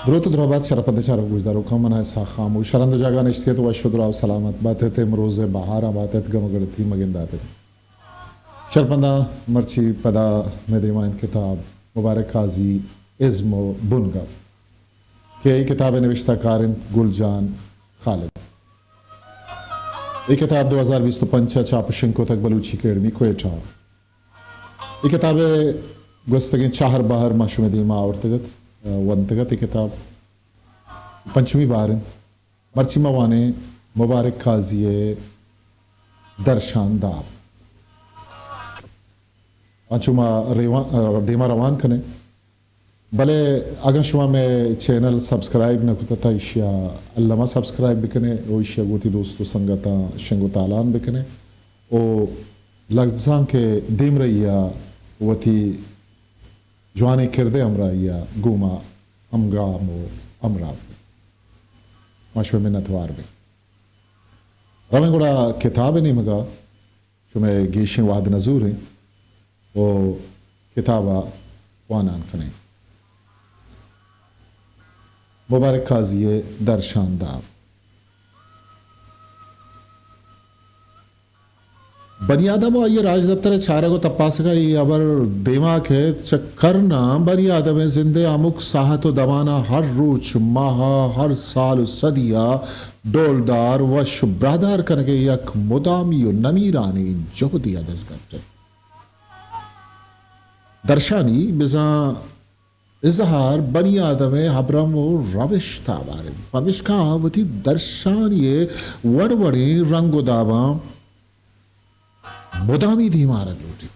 دروت ءُ دراہ بات شرپند چاروک گوشداروکاں، من ءَ اسحاق خاموش ہر ہند ءُ جاگہ نشتگ ات، وش ءُ دراہ ءُ سلامت بات ات، امروز ءِ بہاراں بات ات، گم ءُ گڑتی مہ گندات ات۔ شرپنداں، مرچی پدا مئے دیما انت کتاب مبارک قاضی ازم ءُ بنگپ کہ اے کتاب ءِ نبشتہ کار انت گل جان خالد۔ اے کتاب دو ہزار بیست ءُ پنچ ءَ چاپ ءُ شنگ کتگ بلوچی اکیڈمی کوئٹہ۔ اے کتاب ءِ گوستگیں چہر بہر ما شمئے دیما آورتگ ات، ونتگ ات۔ اے کتاب پنچمی بہر انت۔ مرچی ما وانیں مبارک قاضی ءِ درشان داب۔ انچو ما ریوان-، دیما روان کنیں۔ بلے اگاں شما مئے چینل سبسکرائب نہ کتہ تہ ایشی ءَ الما سبسکرائب بکنے ءُ ایشی ءَ گوں وتی دوست ءُ سنگتاں شنگ ءُ تالان بکنے ءُ لبزانک ءِ دیمرئی ءَ وتی جوانیں کرد ءِ ہمراہی ءَ گوں ما ہمگام ءُ ہمراہ بہ۔ ما شمئے منتوار بیں۔ رویں گڑا کتاب ءِ نیمگ ءَ۔ شمئے گیشیں وہد نہ زوریں ءُ کتاب ءَ وانان کنیں۔ مبارک قاضی ءِ درشان داب۔ بنی آدم ءُ آئی ءِ راجدپتر ءِ چارگ ءُ تپاسگ ءَ اے ہبر دیما کیت، چہ کرناں بنی آدم ءِ زند ءِ ہمک ساہت ءُ دماناں ہر روچ، ماہ ءَ، ہر سال ءُ صدی ءَ ڈولدار، وش ءُ براہدار کنگ ءِ یک مدامی ءُ نمیرانیں جہدے ءَ دزگٹ انت۔ درشانی بزاں اظہار بنی آدم ءِ ابرم ءُ روش ءِ تابار انت، پمیشکا آ وتی درشانی ءِ وڑ وڑیں رنگ ءُ داباں مدامی دیم آرگ لوٹیت۔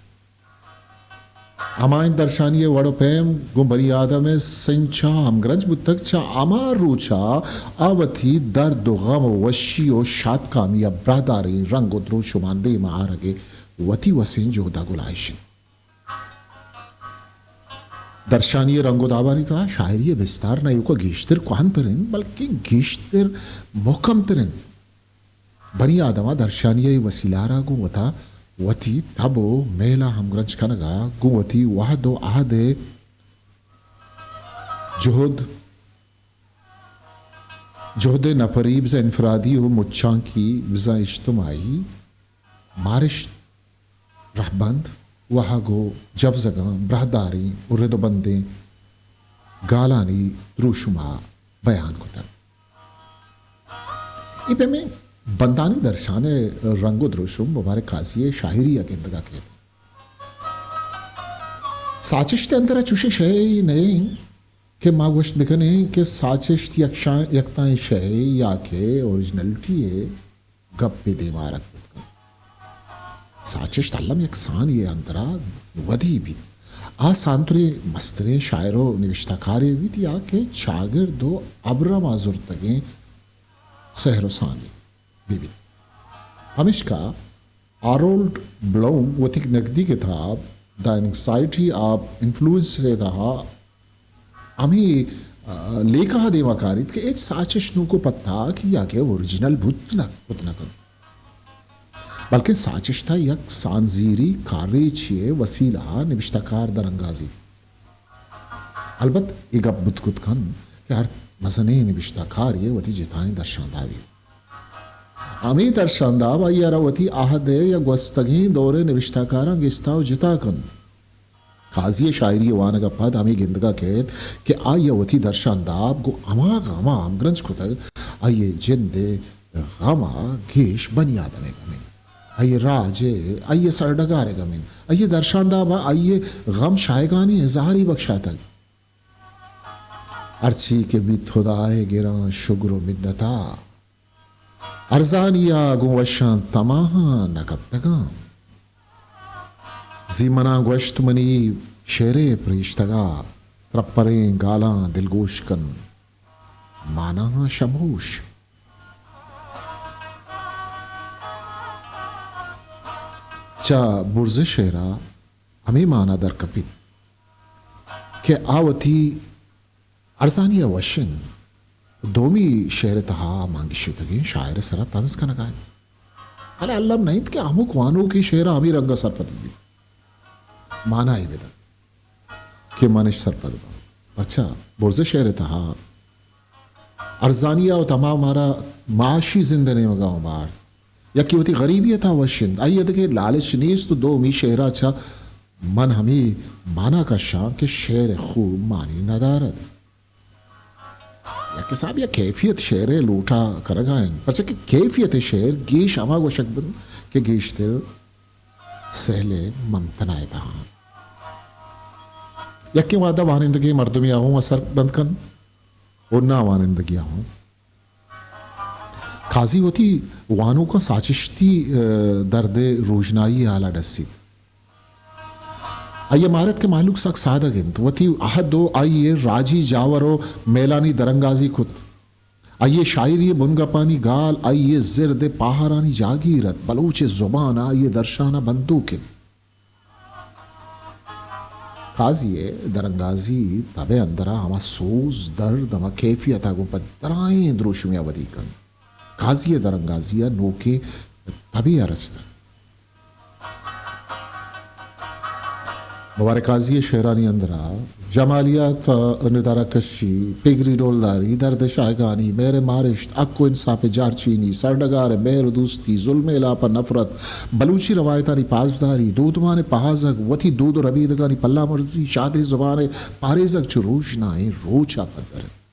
ہمائیں درشانی ءِ وڑ ءُ پیم گوں بنی آدم ءِ سنچ ءَ ہمگرنچ بوتگ، چہ ہما روچ ءَ آ وتی درد ءُ غم ءُ وشی ءُ شاتکامی ءِ براہداریں رنگ ءُ دروشمان دیم ءَ آرگ ءِ وتی وسیں جہد ءَ گلائیش انت۔ درشانی ءِ رنگ ءُ دابانی تہا شاعری ءِ بستار نہ ایوک ءَ گیشتر کوہنتر انت، بلکیں گیشتر مھکمتر انت۔ بنی آدم ءَ درشانی ءِ وسیلہ ءَ را گوں وتا وتی تب ءُ میل ءَ ہمگرنچ کنگ ءَ گوں وتی وہد ءُ عہد ءِ جہد، جہد ءِ نپری بزاں انفرادی ءُ مچانکی بزاں اجتماعی مارشت، رہبند، واہگ ءُ جوزگاں براہداریں ءُ رد ءُ بندیں گالانی دروشم ءَ بیان کتگ۔ اے پیمیں بندانی درشان ءِ رنگ ءُ دروشم مبارک قاضی ءِ شاعری ءَ گندگ ءَ کیت۔ ساچشت ءِ اندر ءَ چوشیں شے نہ انت کہ ما گوشت بکنیں کہ ساچشت یک شا-، یکتائیں شے یا کہ اوریجنلٹی ءِ گپے دیما آرگ بوت کنت۔ ساچشت الم یک سانی ءِ اندر ءَ ودی بیت۔ آ سانتریں مستریں شاعر ءُ نبشتہ کارے بیت یا کہ چاگرد ءُ ابرم ءَ زرتگیں سحر ءُ سانی بہ بیت۔ پمیشکا ہارولڈ بلوم وتی نگدی کتاب The Anxiety of Influence ءِ تہا ہمے، آ، لیکہ ءَ دیما کاریت کہ ہچ ساچشت نوک ءُ پتاک یا کہ اوریجنل بوت نہ، کت نہ کنت، بلکیں ساچشت ءَ یک سانزیری کارریچے ءِ وسیلہ ءَ نبشتہ کار درانگازیت۔ البت اے گپ بوت کت کنت کہ ہر مزنیں نبشتہ کارے ءِ وتی جتائیں درشاندابے۔ ہمے درشانداب آئی ءَ را وتی عہد ءِ یا گوستگیں دور ءِ نبشتہ کاراں گستا ءُ جتا کنت۔ قاضی ءِ شاعری ءِ وانگ ءَ پد ہمے گندگ ءَ کیت کہ آئی ءَ وتی درشانداب گوں ہما غم ءَ ہمگرنچ کتگ، آئی ءِ جند ءِ غم ءَ گیش بنی آدم ءِ غم انت، آئی ءِ راج ءِ، آئی ءِ سرڈگار ءِ غم انت۔ آئی ءِ درشانداب ءَ آئی ءِ غم شایگانیں اظہارے بکشاتگ۔ ہرچی کہ بیت ہدا ءِ گراں شگر ءُ منت ءَ، ارزانی ءَ گوں وشاں تماہاں نہ کپتگاں۔ زی مناں گوشت منی شعرے پریشتگ ءَ، ترپریں گالاں دلگوش کن، ماناہاں شموش۔ چہ برز ءِ شعر ءَ ہمے مانا در کپیت کہ آ وتی ارزانی ءَ وش انت۔ دومی شعر ءِ تہا مانگیشتگیں شاعر ءِ سرا طنز کنگ ءَ انت۔ بلے الم نہ انت کہ ہمک وانوکیں شعر ءَ ہمے رنگ ءَ سرپد بہ بیت، مانائے بدنت کہ من اش سرپد باں۔ پرچا برز ءِ شعر ءِ تہا ارزانی ءَ و تما مارا معاشی زند ءِ نیمگ ءَ اوں بارت۔ یکے وتی غریبی ءِ تہا وش انت، آئی ءَ دگہ لالچ نیست و دومی شعر ءَ چہ من ہمے مانا کشاں کہ شعر خوب معنی ندارد۔ یک حسابے ءَ کیفیت شعر ءِ لوٹا کنگ ءَ انت، پرچا کہ کیفیت شعر گیش ہما گوشگ بنت کہ گیشتر سہل ءِ ممتنا ءِ تہا انت۔ یکیں وہد ءَ وانندگیں مردمے ءَ ہوں اثر بند کنت و ناوانندگے ءَ ہوں۔ قاضی وتی وانوکاں ساچشتی، ءَ، درد ءِ روژنائی ءِ ہال ءَ ڈسیت۔ آئی ءَ مارت کہ مہلوک سک سادگ انت۔ وتی عہد و آئی ءِ راجی جاور و میلانی درانگازی کت۔ آئی ءِ شاعری ءِ بنگپانی گال آئی ءِ زرد ءِ پاہرانی جاگیر ات۔ بلوچ ءِ زبان ءَ آئی ءِ درشان ءَ بندوک انت۔ قاضی ءِ درانگازی تب ءِ اندر ءَ ہما سوز، درد، ہما کیفیت ءَ گوں پہ درائیں دروشمے ءَ ودی کنت۔ قاضی ءِ درانگازی ءَ نوکیں تبے ءَ رست۔ مبارک قاضی ءِ شعرانی اندر ءَ جمالیات ءِ ندارہ کشی، پگری ڈولداری، درد ءِ شاہگانی، مہر ءِ مارشت، حق و انصاف ءِ جارچینی، سرڈگار ءِ مہر و دوستی، ظلم ءِ ہلاپ ءَ نفرت، بلوچی روایتانی پاسداری، دودمان ءِ پہازگ، وتی دود و ربیدگانی پلہ مرزی، شادیں زبان ءِ پاریزگ چو روژنائیں روچ ءَ پدر انت۔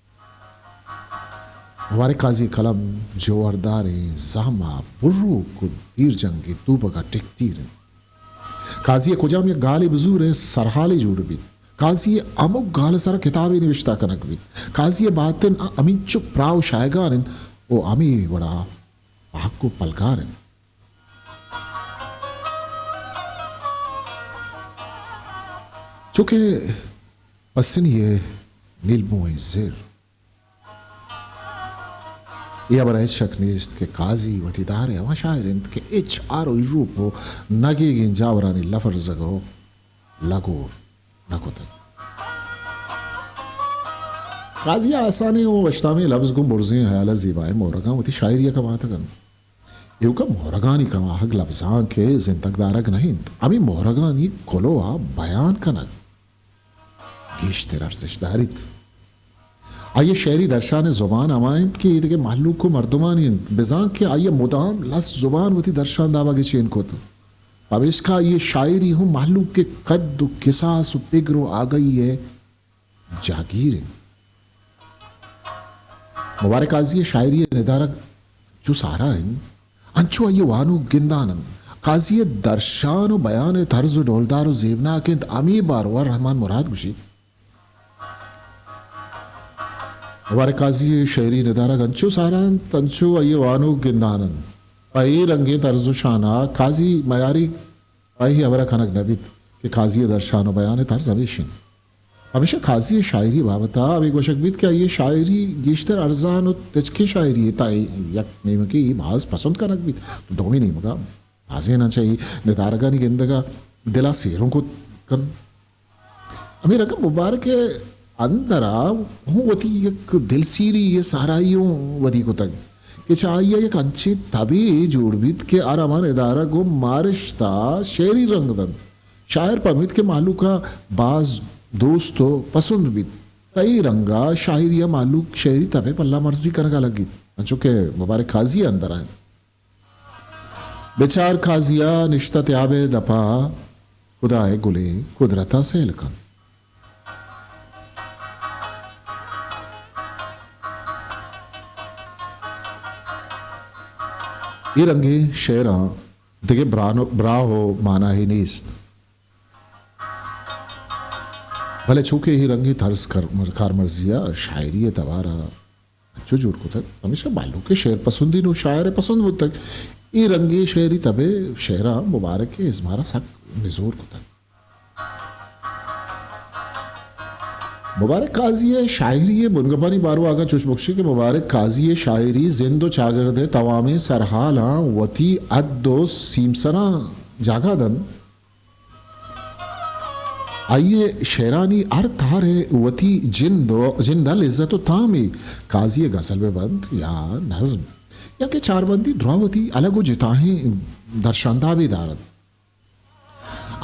مبارک قاضی ءِ قلم جوہرداریں زہم ءَ بروک و دیر جنگیں توپک ءَ ٹک تیر انت۔ قاضی ءَ کجام یک گالے بزور ءِ سرحالے جوڑ بیت۔ قاضی ءِ ہمک گال ءِ سرا کتابے نبشتہ کنگ بیت۔ قاضی ءِ باتن ہمینچک پراہ و شاہگان انت و ہمے وڑا پاک و پلگار انت۔ چوکہ پسنی ءِ نیلموئیں زر۔ اے ہبر ءَ ہچ شک نیست کہ قاضی وتی دار ءِ ہما شاعر انت کہ ہچ ہار و ایروپ و نگیگیں جاورانی لفرزگ ءَ لگور نہ کتگ۔ قاضی ءِ آسانیں و وشتامیں لبز گوں برزیں ہیال ءِ زیبائیں مہرگاں وتی شاعری ءَ کماتگ انت۔ ایوک ءَ مہرگانی کماہگ لبزانک ءِ زندگ دارگ نہ انت، ہمے مہرگانی کلوہ ءَ بیان کنگ گیشتر ارزشت داریت۔ آئی ءِ شعری درشان ءِ زبان ہما انت کہ ایدگہ مہلوک و مردمانی انت، بزاں کہ آئی ءَ مدام لس زبان وتی درشان دابا گچین کت۔ پمیشکا آئی ءِ شاعری ہوں مہلوک ءِ قد و کساس و پگر و آگہی ءِ جاگیر انت۔ مبارک قاضی ءِ شاعری ءِ ندارگ چو سارا انت، انچو آئی ءِ وانوک گندان انت۔ قاضی ءِ درشان و بیان ءِ طرز و ڈولدار و زیبناک انت۔ ہمے باروا رحمان مراد گوشیت، مبارک قاضی ءِ شعری ندارگ انچو سارا انت، انچو آئی ءِ وانوک گندان انت۔ پہ اے رنگیں طرز و شان ءَ قاضی میاری پہ اے ہبر ءَ کنگ نہ بیت کہ قاضی ءِ درشان و بیان ءِ طرز ہمیش انت۔ پمیشا قاضی ءِ شاعری ءِ بابت ءَ ہمے گوشگ بیت کہ آئی ءِ شاعری گیشتر ارزان و تچکیں شاعری ءِ تہ ءَ یک نیمگے باز پسند کنگ بیت، تو دومی نیمگ ءَ بازیناں چہ اے ندارگانی گندگ ءَ دل ءَ سیروں کت کنت۔ ہمے رنگ ءَ مبارک ءِ اندر ءَ ہوں وتی یک دلسیری ءِ سارائی ہوں ودی کتگ کہ چہ آئی ءَ یک انچیں تبے جوڑ بیت کہ ہر ہما ندارگ و مارشت ءَ شعری رنگ دنت۔ شاعر پہمیت کہ مہلوک ءَ باز دوست و پسند بیت، تہ اے رنگ ءَ شاعری ءَ مہلوک شعری تب ءِ پلہ مرزی کنگ ءَ لگیت، انچو کہ مبارک قاضی ءِ اندر ءَ انت۔ بچار قاضی ءَ نشتہ تیاب ءِ دپ ءَ، خدا ءِ گلیں قدرتاں سیل کن۔ اے رنگیں شعراں دگہ بران-، براہ و ماناہے نیست۔ بلے چونکہ اے رنگیں طرز کر-، کارمرزی ءَ شاعری ءِ توار ءَ انچو جوڑ کتگ، پمیشا مہلوک ءِ شعر پسندین و شاعر ءِ پسند بوتگ۔ اے رنگیں شعری تب ءِ شعراں مبارک ءِ ازمار ءَ سک نزور کتگ۔ مبارک قاضی ءِ شاعری ءِ بنگپانی باروا اگاں چوش بگوشیں کہ مبارک قاضی ءِ شاعری زند و چاگرد ءِ توامیں سرحالاں وتی حد و سیمسراں جاگہ دنت۔ آئی ءِ شعرانی ہر تہر ءَ وتی جند و، جند ءَ لذت و تامے۔ قاضی ءِ غزل بہ بنت یا نظم یا کہ چاربندی، دراہ وتی الگ و جتاہیں درشاندابے دارنت۔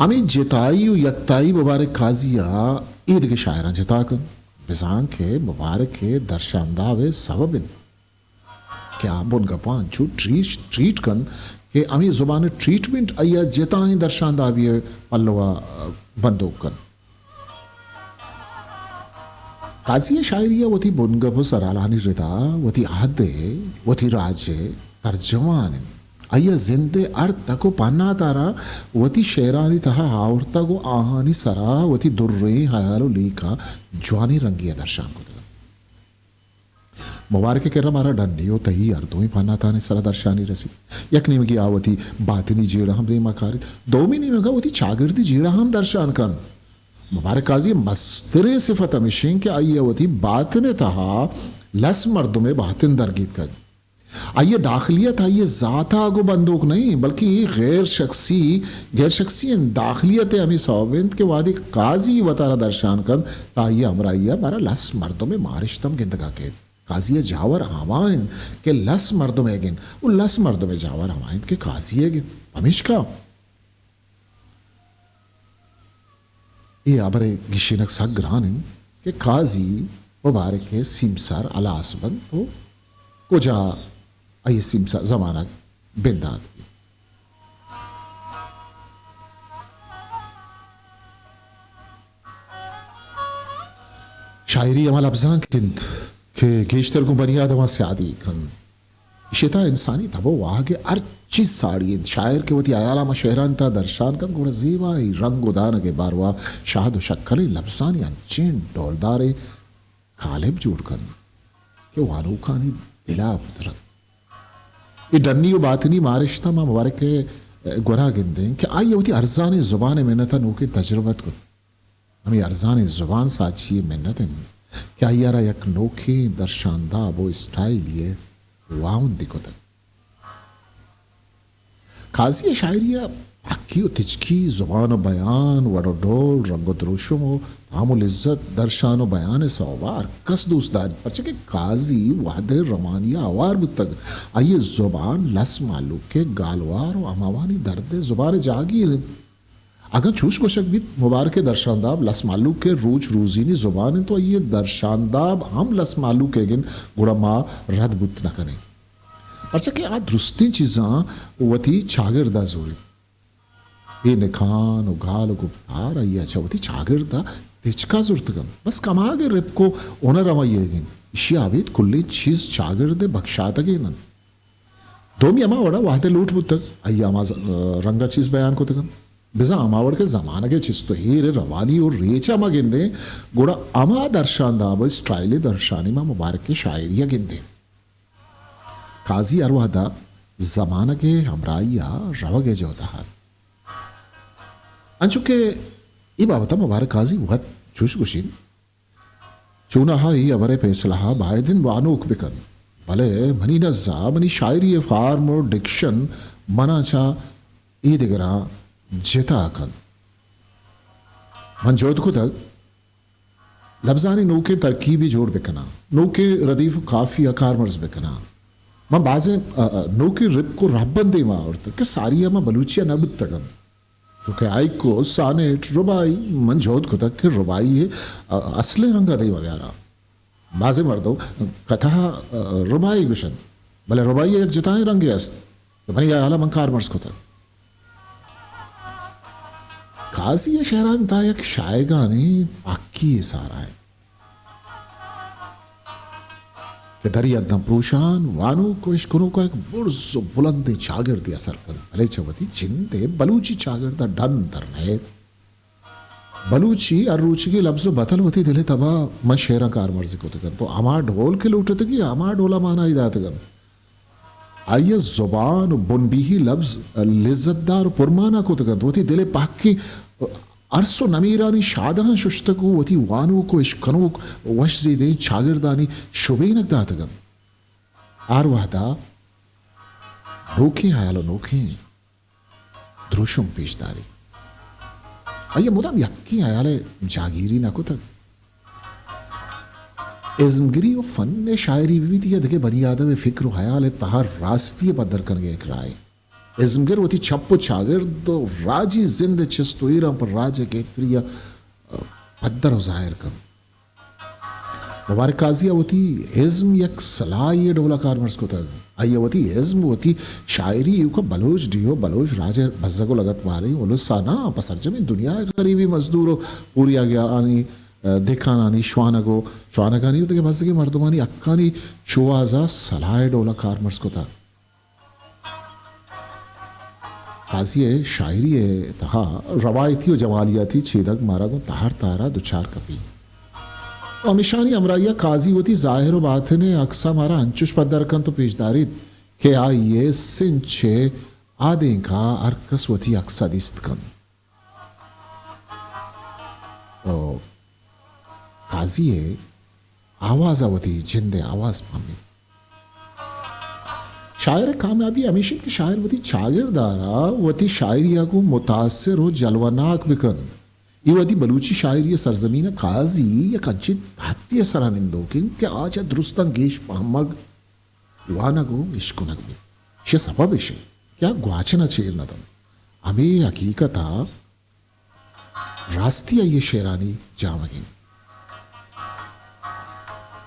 ہمے جتائی و یکتائی مبارک قاضی ءَ ایدگہ شاعراں جتا کنت۔ بزاں کہ مبارک ءِ درشانداب ءِ سبب انت کہ آ بنگپاں انچو ٹریٹ، ٹریٹ کنت کہ ہمے زبان ءِ ٹریٹمنٹ آئی ءَ جتائیں درشاندابی ءِ پلو ءَ بندوک کنت۔ قاضی ءِ شاعری ءَ وتی بنگپ ءُ سرحالانی ردا وتی عہد ءِ، وتی راج ءِ ترجمان انت۔ آئی ءَ زند ءِ ہر تک ءُ پہنات ءَ را وتی شعرانی تہا آورتگ ءُ آہانی سرا وتی دریں ہیال ءُ لیکہ جوانیں رنگے ءَ درشان کتگ۔ مبارک ءِ کرا مارا ڈنی ءُ تہی ہر دوئیں پہناتانی سرا درشانی رسیت۔ یک نیمگے آ وتی باطنی جیڑہ ہم دیما کاریت، دومی نیمگ ءَ وتی چاگردی جیڑہ ہم درشان کنت۔ مبارک قاضی ءِ مستریں صفت ہمیش انت کہ آئی ءَ وتی باطن ءِ تہا لس مردم ءِ باطن درگیتکگ۔ آئی ءِ داخلیت آئی ءِ ذات ءَ گوں بندوک نہ انت، بلکیں اے غیر شخصی، غیر شخصی انت۔ داخلیت ءِ ہمے سوب انت کہ وہدے قاضی وتارا درشان کنت، تہ آئی ءِ ہمراہی ءَ مارا لس مردم ءِ مارشت ہم گندگ ءَ کیت۔ قاضی ءِ جاور ہما انت کہ لس مردم ئیگ انت ءُ لس مردم ءِ جاور ہما انت کہ قاضی ئیگ انت۔ پمیشکا اے ہبر ءِ گیشینگ سک گران انت کہ قاضی مبارک ءِ سیمسر ہلاس بنت ءُ کجا آئی ءِ سیمسر زمانگ بندات بیت۔ شاعری ہما لبزانک انت کہ گیشتر گوں بنی آدم ءَ سیادی کنت۔ ایشی ءِ تہا انسانی تب ءُ واہگ ءِ ہر چیز ساڑی انت۔ شاعر کہ وتی ہیالاں ہما شعرانی تہا درشان کنت، گڑا زیبائیں رنگ ءُ دانگ ءِ باروا شاد ءُ شکلیں لبزانی انچیں ڈولداریں کالب جوڑ کنت کہ وانوکانی دل ءَ پترنت۔ اے ڈنی ءُ باطنی مارشتاں ما مبارک ءِ گورا گندیں کہ آئی ءَ وتی ارزانیں زبان ءِ محنت ءَ نوکیں تجربت کت۔ ہمے ارزانیں زبان ساچی ءِ منت انت کہ آئی ءَ را یک نوکیں درشانداب ءُ اسٹائلے ءِ واہندی کتگ۔ قاضی ءِ شاعری ءَ پاکی ءُ تچکی، زبان ءُ بیان، وڑ ءُ ڈول، رنگ ءُ دروشم ءُ تام ءُ لذت، درشان ءُ بیان ءِ سوب ءَ ہر کس دوست داریت، پرچا کہ قاضی وہد ءِ روانی ءَ ہوار بوتگ۔ آئی ءِ زبان لس مہلوک ءِ گالوار ءُ ہماوانی درد ءِ زبان ءِ جاگیر انت۔ اگاں چوش گوشگ بیت، مبارک ءِ درشانداب لس مہلوک ءِ روچ روزینی زبان انت ءُ آئی ءِ درشانداب ہم لس مہلوک ئیگ انت، گڑا ما رد بوت نہ کنیں۔ پرچا کہ آ درستیں چیزاں وتی چاگرد ءَ زوریت۔ اے نکان ءُ گال ءُ گپتار آئی ءَ چہ وتی چاگرد ءَ تچک ءَ زرتگ انت۔ بس کماگ ءِ رپک ءُ ہنر ہمائی ئیگ انت۔ ایشی ءَ ابید کلیں چیز چاگرد ءِ بکشاتگین انت۔ دومی ہما وڑ ءَ وہد ءِ لوٹ بوتگ، آئی ءَ ہما ز-، رنگ ءَ چیز بیان کتگ انت۔ بزاں ہما وڑ کہ زمانگ ءِ چست ءُ ایر ءِ روانی ءُ ریچ ءَ ما گندیں، گڑا ہما درشانداب ءُ اسٹائل ءِ درشانی ما مبارک ءِ شاعری ءَ گندیں۔ قاضی ہر وہد ءَ زمانگ ءِ ہمراہی ءَ روگ ءِ جہد ءَ ات۔ انچو کہ اے بابت ءَ مبارک قاضی وت چوش گوشیت، چوناہا اے ہبر ءِ پیسلہ ءَ باید انت وانوک بہ کنت، بلے منی نز ءَ منی شاعری ءِ فارم ءُ ڈکشن منا چہ اے دگراں جتا کنت۔ من جہد کتگ لبزانی نوکیں ترکیبے جوڑ بہ کناں، نوکیں ردیف ءُ قافیہ کارمرز بہ کناں۔ من بازیں، ا، ا، نوکیں رپک ءُ رہبند دیما آورتگ کہ ساری ءَ ما بلوچی ءَ نہ بوتگ انت۔ چونکہ ہائیکو، سانیٹ، رباعی، من جہد کتگ کہ رباعی ءِ، ا، اصلیں رنگ ءَ دیما بیاراں۔ بازیں مردم کتہ ءَ، ا، رباعی گوشنت، بلے رباعی ءَ یک جتائیں رنگے است کہ منی ہیال ءَ من کارمرز کتگ۔ قاضی ءِ شعرانی تہا یک شاہگانیں پاکی ءِ سارا انت کہ دری ءِ داں پروشان وانوک ءُ اشکنوک ءَ یک برز ءُ بلندیں چاگردے اثر کنت، بلے چہ وتی جند ءِ بلوچی چاگرد ءَ ڈن در نئیت۔ بلوچی ہر روچیگیں لبز ءُ بتل وتی دل ءِ تب ءَ من شعراں کارمرزی کتگ انت ءُ ہما ڈول کہ لوٹتگی ہما ڈول ءَ مانائی داتگ انت۔ آئی ءِ زبان ءُ بنبیہی لبز لذت دار ءُ پرمانا کتگ انت، وتی دل ءِ پہکیں ارس ءُ نمیرانی شادہاں ششتگ ءُ وتی وانوک ءُ اشکنوک وش زیدیں چاگردانی شبینگ داتگ انت۔ ہر وہد ءَ نوکیں ہیال ءُ نوکیں دروشم پیش داریت۔ آئی ءَ مدام یکیں ہیال ءِ جاگیری نہ کتگ۔ ازمگری ءُ فن ءِ شاعری بہ بیت یا دگہ بنی آدم ءِ فکر ءُ ہیال ءِ تہا راستی ءِ پدر کنگ ءِ یک راہے۔ ازمگر وتی چپ ءُ چاگرد ءُ راجی زند ءِ چست ءُ ایراں پہ راج ءِ گہتری ءَ پدر ءُ ظاہر کنت۔ مبارک قاضی ءَ وتی ازم یک سلاہے ءِ ڈول ءَ کارمرز کتگ۔ آئی ءَ وتی ازم، وتی شاعری ایوک ءَ بلوچ ڈیھ ءُ بلوچ راج ءِ بزگ ءُ لگتمالیں الس ءَ نہ، پہ سرجمیں دنیا ءِ غریبیں مزدور ءُ اوریاگرانی، دھکانانی، شوانگ ءُ شوانگانی ءُ دگہ بزگیں مردمانی حقانی شوہاز ءَ سلاہ ءِ ڈول ءَ کارمرز کتگ۔ قاضی ءِ شاعری ءِ تہا روایتی ءُ جمالیاتی چیدگ مارا گوں تہار تہار ءَ دچار کپیت۔ ءُ ہمیشانی ہمراہی ءَ قاضی وتی ظاہر ءُ باطن ءِ عکس ءَ مارا انچوش پدر کنت ءُ پیش داریت کہ آئی ءِ سنچ ءِ آدینک ءَ ہر کس وتی عکس ءَ دیست کنت۔ ءُ قاضی ءِ آواز ءَ وتی جند ءِ آواز پہمیت۔ شاعر ءِ کامیابی ہمیش انت کہ شاعر وتی چاگرد ءَ را وتی شاعری ءَ گوں متاثر ءُ جلوہ ناک بہ کنت۔ اے وہدی بلوچی شاعری ءِ سرزمین ءَ قاضی یک انچیں تہتے ءِ سرا نندوک انت کہ آ چہ درستاں گیش پہمگ، وانگ ءُ اشکنگ بیت۔ ایشی ءِ سبب ایش انت کہ آ گواچن ءَ چیر نہ دنت۔ ہمے حقیقت ءَ راستی آئی ءِ شعرانی جاوگ انت۔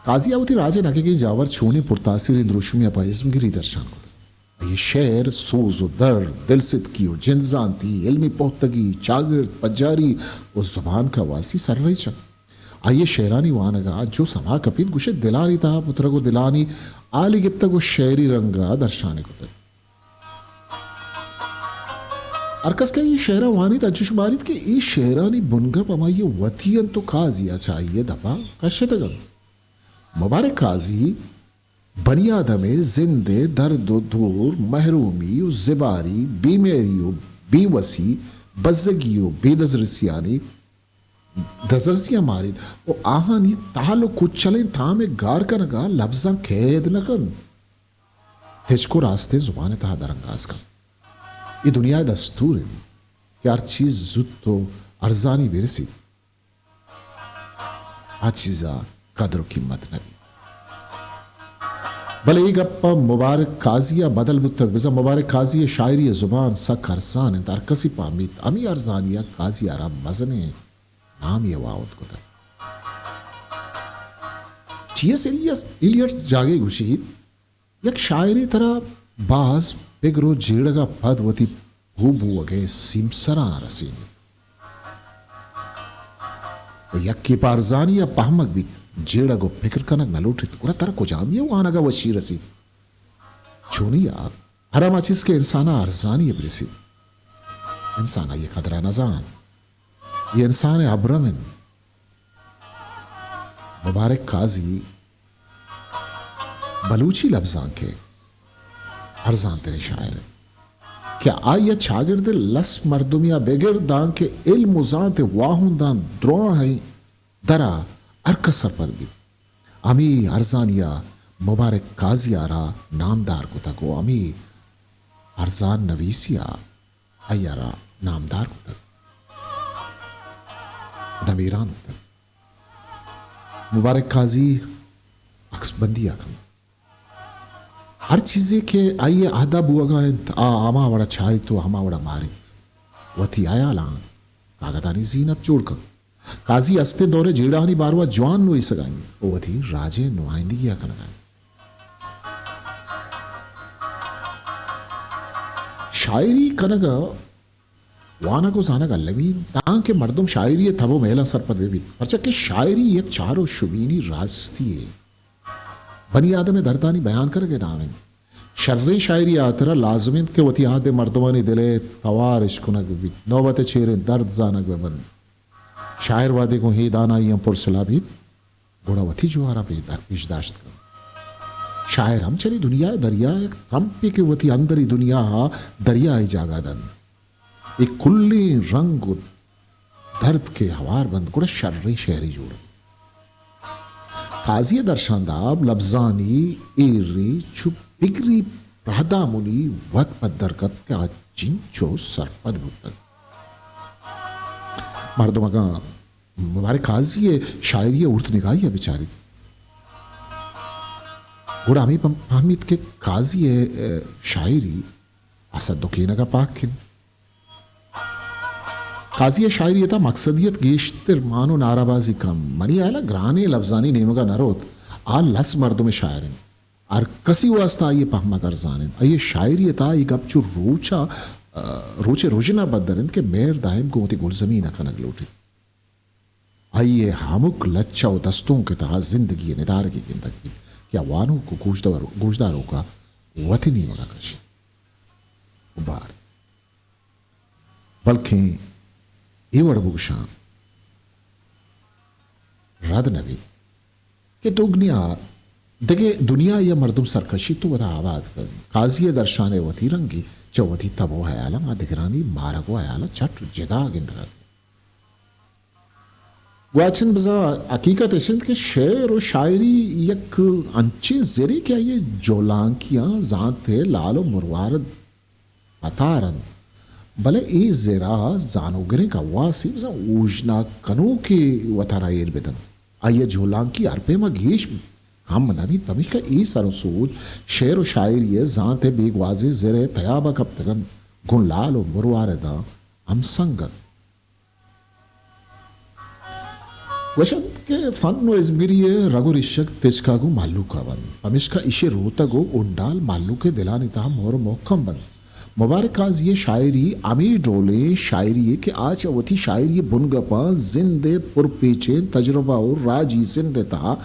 قاضی ءَ وتی راج ءِ نگیگیں جاور چونیں پرتاثیریں دروشمے ءَ پہ ازمگری درشان کتگ۔ آئی ءِ شعر سوز ءُ درد، دلستکی ءُ جندزانتی، علمی پختگی، چاگرد، پجاری ءُ زبان کواسی سرریچ انت۔ آئی ءِ شعرانی وانگ ءَ انچو سما کپیت، گوشئے دلانی تہا پترگ ءُ دلانی حالی گپتگ ءُ شعری رنگ ءَ درشان کتگ۔ ہر کس کہ اے شعراں وانیت، انچش باریت کہ اے شعرانی بنگپ ہمائی ءِ وتی انت ءُ قاضی ءَ چہ آئی ءِ دپ ءَ کشتگ انت۔ مبارک قاضی بنی آدم ءِ زند ءِ درد ءُ دور، محرومی ءُ زباری، بے مہری ءُ بے وسی، بزگی ءُ بے دزرسیانی، دزرسیاں ماریت ءُ آہانی تہل ءُ کچلیں تام ءِ گار کنگ ءَ لبزاں قید نہ کنت۔ تچک ءُ راستیں زبان ءِ تہا درانگاز کنت۔ اے دنیا ءِ دستور انت کہ ہر چیز زوت ءُ ارزانی بہ رسیت، آ چیز ءِ قدر ءُ قیمت نہ بیت۔ بلے اے گپ پہ مبارک قاضی ءَ بدل بوتگ۔ بزاں مبارک قاضی ءِ شاعری ءِ زبان سک ارزان انت۔ ہر کسی پہمیت، ہمے ارزانی ءَ قاضی ءَ را مزنیں نامے ءَ واہند کتگ۔ ٹی ایس ایلیس، ایلیٹ جاگہے گوشیت، یک شاعرے ترا باز پگر ءُ جیڑگ ءَ پد وتی پوہ بوگ ءِ سیمسراں رسینیت۔ ءُ یکے پہ ارزانی ءَ پہمگ بیت، جیڑگ ءُ پگر کنگ نہ لوٹیت، گڑا ترا کجامی ءَ وانگ ءَ وشی رسیت؟ چونی ءَ ہر ہما چیز کہ انسان ءَ ارزانی ءَ برسیت، انسان آئی ءِ قدر ءَ نہ زانت۔ اے انسان ءِ ابرم انت۔ مبارک قاضی بلوچی لبزانک ءِ ارزان تریں شاعر انت کہ آئی ءَ چاگرد ءِ لس مردمے ءَ بگر دانکہ علم ءُ زانت ءِ واہنداں دراہیں در ءَ ہر کس سرپد بیت۔ ہمے ارزانی ءَ مبارک قاضی ءَ را نامدار کتگ ءُ ہمے ارزان نویسی ءَ آئی ءَ را نامدار کتگ، نمیران کتگ۔ مبارک قاضی عکس بندی ءَ کنت۔ ہر چیزے کہ آئی ءِ عہد ءَ بوگ ءَ انت، آ ہما وڑ ءَ چاریت ءُ ہما وڑ ءَ ماریت۔ وتی ہیالاں کاگدانی زینت جوڑ کنت۔ قاضی استیں دور ءِ جیڑہانی باروا جوان نویسگ ءَ انت ءُ وتی راج ءِ نمائندگی ءَ کنگ ءَ انت۔ شاعری کنگ ءَ وانگ ءُ زانگ المی انت، تانکہ مردم شاعری ءِ تب ءُ مہلاں سرپد بہ بیت، پرچا کہ شاعری یک چار ءُ شبینی راستی یے، بنی آدم ءِ دردانی بیان کنگ ءِ نام انت۔ شریں شاعری ءِ ہاترا لازم انت کہ وتی عہد ءِ مردمانی دل ءِ توار اشکنگ بہ بیت، نوبت ءِ چیریں درد زانگ بہ بنت۔ شاعر وہدے گوں اے دانائی ءَ پرسلا بیت، گڑا وتی جوہراں پیش دا-، پیش داشت کنت۔ شاعر ہم چنی دنیا ءِ دریا ءِ یک تمپے کہ وتی اندری دنیا ءَ دریا ءِ جاگہ دنت۔ اے کلیں رنگ ءُ درد کہ ہوار بنت، گڑا شریں شعرے جوڑ انت۔ قاضی ءِ درشانداب لبزانی ایرے چو پگری پرہدامونی وت پدر کپت کہ آ چنچو سرپد بوتگ۔ مردم اگاں مبارک قاضی ءِ شاعری ءِ ارد نگاہی ءَ بچاریت، گڑا ہمے پہم-، پہمیت کہ قاضی ءِ، اے، شاعری اسد ءُ کینگ ءَ پاک انت۔ قاضی ءِ شاعری ءِ تہا مقصدیت گیشتر مان و نارابازی کم، منی ہیال ءَ گرانیں لبزانی نیمگ ءَ نہ روت۔ آ لس مردم ءِ شاعر انت۔ ہر کسی واستا آئی ءِ پہمگ ارزان انت۔ آئی ءِ شاعری ءِ تہا اے گپ چو روچ ءَ، آ، روچ ءِ رژن ءَ بدر انت کہ مہر دائم گوں وتی گلزمین ءَ کنگ لوٹیت۔ آئی ءِ ہمک لچہ و دستونک ءِ تہا زندگی ءِ ندارگے گندگ بیت کہ آ وانوک و گوشدار-، گوشداروک ءَ وتی نیمگ ءَ کشیت و بارت۔ بلکیں اے وڑ بگوشاں رد نہ بیت کہ دگنیا، دگہ دنیا یا مردم سرکشیت و وتا آباد کنت۔ قاضی ءِ درشان ءِ وتی رنگے، چہ وتی تب و ہیالاں آ دگرانی مارگ و ہیالاں چٹ جدا گندگ ءَ بیت۔ گواچن بزاں حقیقت اش انت کہ شعر و شاعری یک انچیں زرے کہ آئی ءِ جہلانکیاں زانت ءِ لال و مروارد پتار انت، بلے اے زر ءَ زانوگریں کواسے بزاں اوژناگ کنوکے وتارا ایر بدنت۔ آئی ءِ جہلانکی ہر پیم ءَ گیش بیت، کم نہ بیت، پمیشکا اے سر و سوج شعر و شاعری ءِ زانت ءِ بے گوازیں زر ءِ تیاب ءَ کپتگ انت، گوں لال و مروارد ءَ ہمسنگ انت۔ گوش انت کہ فن و ازمگری ءِ رگ و ریشگ تچک ءَ گوں مہلوک ءَ بنت، پمیشکا ایشی ءِ روتگ و انڈال مہلوک ءِ دلانی تہا مہر و مہکم بنت۔ مبارک قاضی ءِ شاعری ہمے ڈولیں شاعری یے کہ آ چہ وتی شاعری ءِ بنگپاں زند ءِ پرپیچیں تجربہ و راجی زند ءِ تہا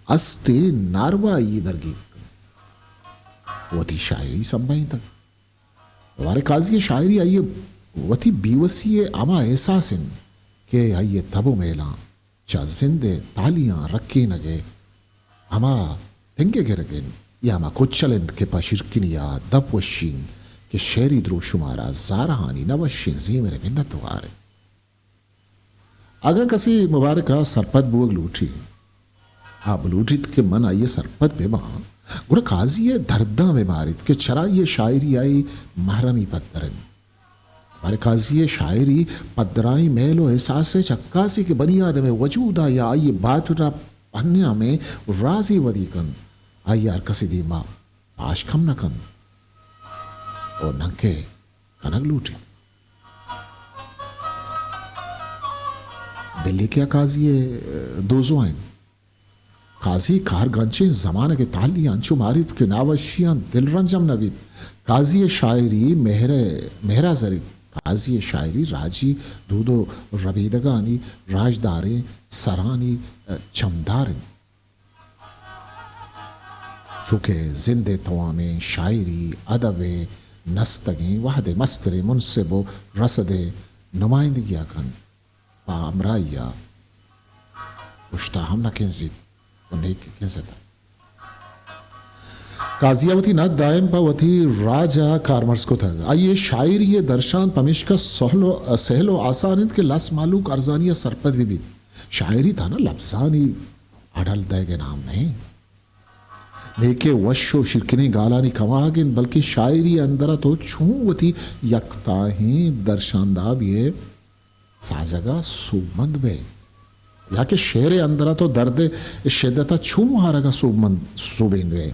استیں ناروائی ءَ درگیت کنت، وتی شاعری سمبھینتگ۔ مبارک قاضی ءِ شاعری آئی ءِ وتی بیوسی ءِ ہما احساس انت کہ آئی ءِ تب و میلاں چہ زند ءِ تالیاں رکینگ ءِ ہما تنگ ءِ گرگ انت یا ہما کچل انت کہ پہ شیرکنی ءَ دپ وشی انت کہ شعری دروشم ءَ را زارہانی نہ وشیں زیمر ءِ منت وار انت۔ اگاں کسے مبارک ءَ سرپد بوگ لوٹی، آ بلوٹیت کہ من آئی ءَ سرپد بہ باں، گڑا قاضی ءِ درداں بہ ماریت کہ چرا آئی ءِ شاعری ءَ اے محرمی پدر انت۔ مبارک قاضی ءِ شاعری پدرائیں میل و احساس ءِ چکاسے کہ بنی آدم ءِ وجود ءَ یا آئی ءِ باتر ءَ پہنیامیں رازے ودی کنت، آئی ءَ ہر کسی دیما پاش کم نہ کنت و ننکہ کنگ لوٹیت۔ بلے کہ آ قاضی ءِ دوزواہ انت۔ قاضی کار گرنچیں زمانگ ءِ تالی ءَ انچو ماریت کہ ناوشیاں دلرنج ہم نہ بیت۔ قاضی ءِ شاعری مہر ءِ، مہر ءَ زریت۔ قاضی ءِ شاعری راجی دود و ربیدگانی راجداریں سرانی، ءَ، چمدار انت۔ چوکہ زند ءِ توامیں شاعری ادب ءِ نستگیں وہد ءِ مستریں منصب و رسد ءِ نمائندگی ءَ کنت، پہ ہمراہی ءَ پشت ءَ ہم نہ کنزیت و نہ کنزتگ۔ قاضی ءَ وتی ند دائم پہ وتی راج ءَ کارمرز کتگ۔ آئی ءِ شاعری ءِ درشان پمیشکا سہل و، سہل و آسان انت کہ لس مہلوک ارزانی ءَ سرپد بہ بیت۔ شاعری تہنا لبزانی اڈل دئیگ ءِ نام نہ انت۔ نیکہ وش و شیرکنیں گالانی کماہگ انت، بلکیں شاعری ءِ اندر ءَ تو چون وتی یکتاہیں درشاندابی ءِ سازگ ءَ سوبمند بئے، یا کہ شعر ءِ اندر ءَ تو درد ءِ شدت ءَ چون مہارگ ءَ سوبمند، سوبین بئے۔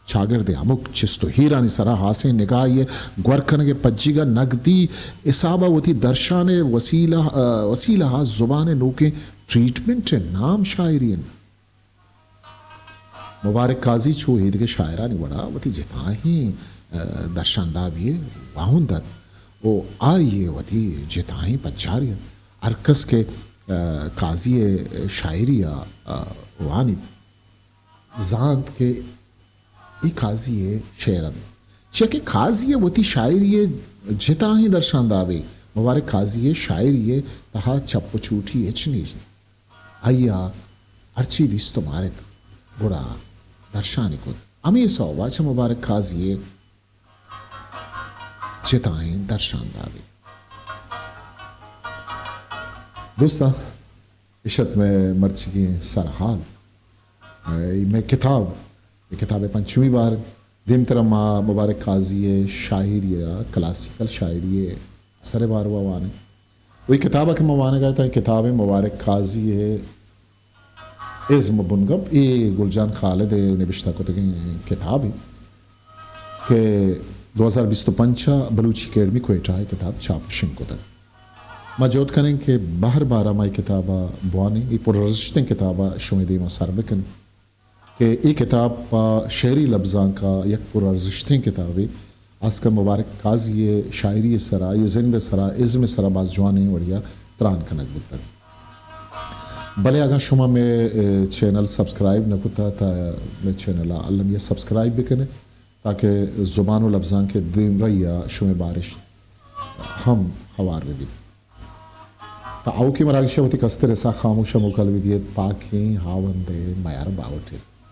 چاگرد ءِ ہمک چست و ہیرانی سرا ہاسیں نگاہے ءِ گور کنگ ءِ پجیگ ءَ نگدی حساب ءَ وتی درشان ءِ وسیلہ، ءَ، وسیلہ ءَ زبان ءِ نوکیں ٹریٹمنٹ ءِ نام شاعری انت۔ مبارک قاضی چو ایدگہ شاعرانی وڑا وتی جتاہیں، ءَ، درشاندابی ءِ واہند ات و آئی ءِ وتی جتاہیں پجارے ات۔ ہر کس کہ، ءَ، قاضی ءِ شاعری ءَ، ءَ، وانیت، زانت کہ اے قاضی ءِ شعر انت، چیا کہ قاضی ءِ وتی شاعری ءِ جتاہیں درشاندابے۔ مبارک قاضی ءِ شاعری ءِ تہا چپ و چوٹی ہچ نیست۔ آئی ءَ ہرچی دیست و مارت، گڑا درشانی کت۔ ہمے سوب ءَ چہ مبارک قاضی ءِ جتاہیں درشاندابے۔ دوستاں، اش ات مئے مرچیگیں سرحال۔ اے مئے کتاب، اے کتاب ءِ پنچمی بار انت۔ دیمترا ما مبارک قاضی ءِ شاعری ءَ، کلاسیکل شاعری ءِ اثر ءِ باروا وانیں۔ و اے کتاب ءَ کہ ما وانگ ءَ اتاں، اے کتاب ءَ مبارک قاضی ءِ ازم و بنگپ، اے گل جان خالد ءِ نبشتہ کتگیں کتابے کہ دو ہزار بیست و پنچ ءَ بلوچی اکیڈمی کوئٹہ ءَ اے کتاب چاپ و شنگ کتگ۔ ما جہد کنیں کہ بہر بارا ما اے کتاب ءَ بوانیں، اے پرارزشتیں کتاب ءَ شمئے دیما سر بکنیں کہ اے کتاب پہ شعری لبزانک ءَ یک پرارزشتیں کتابے، آسکہ مبارک قاضی ءِ شاعری ءِ سرا، اے زند ءِ سرا، ازم ءِ سرا باز جوانیں وڑیا تران کنگ بوتگ۔ بلے اگاں شما مئے، اے، چینل سبسکرائب نہ کتا، تا مئے چینل ءَ المی ءَ سبسکرائب بکنے، تاکہ زبان و لبزانک ءِ دیمرئی ءَ شمئے بارشت ہم ہوار بہ بیت۔ تا آؤکیں مراگش ءَ وتی کستر اسحاق خاموش ءَ موکل بہ دیت، پاکیں ہاوند ءِ میار باہوٹ ایت۔